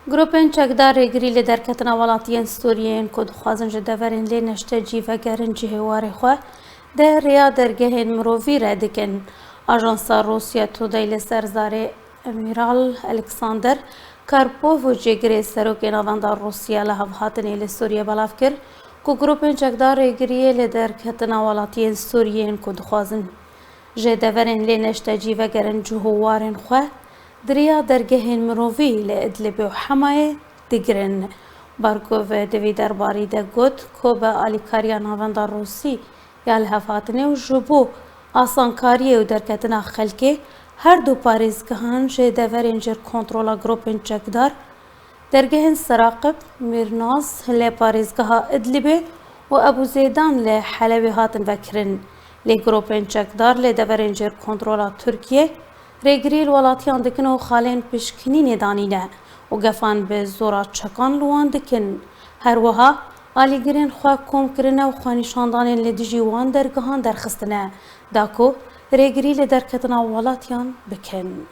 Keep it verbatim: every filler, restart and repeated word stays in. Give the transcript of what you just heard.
Grûpên çekdar rêgirî li derketina welatiyên Sûriyê yên ku dixwazin ji deverên lê neştecî vegerin cihê warê xwe di rêya dergehên mirovî re dikin. Ajansa Rûsya Today li ser zarê Emiral Alexander Karpov û cêgirê serokê navenda Rûsya li hevhatinê li Sûriyê belav kir ku grûpên çekdar rêgiriyê li derketina welatiyên Sûriyê yên ku dixwazin ji deverên lê neştecî vegerin cih û warên xwe di rêya dergehên mirovî li Idlibê û Hemayê digirin. Barkov di vî derbarî de got ku bi alîkariya navenda Rûsî ya lihevhatinê û ji bo asankariyê û derketina xelkê her du parêzgehan ji deverên jêr kontrola grûpên çekdar, dergehên Seraqib, Mîrnaz li parêzgeha Idlibê û Ebû Zêdan li Helebê hatin vekirin. Lê grûpên çekdar li deverên jêr kontrola Tirkiyê rêgirî li welatiyan dikin û xalên pişkinînê danîne û gefan bi zora çekan li wan dikin. Her wiha alîgirên xwe kom kirine û xwenîşandanên li dijî wan dergehan derxistine, da ku rêgirî li derketina welatiyan bikin.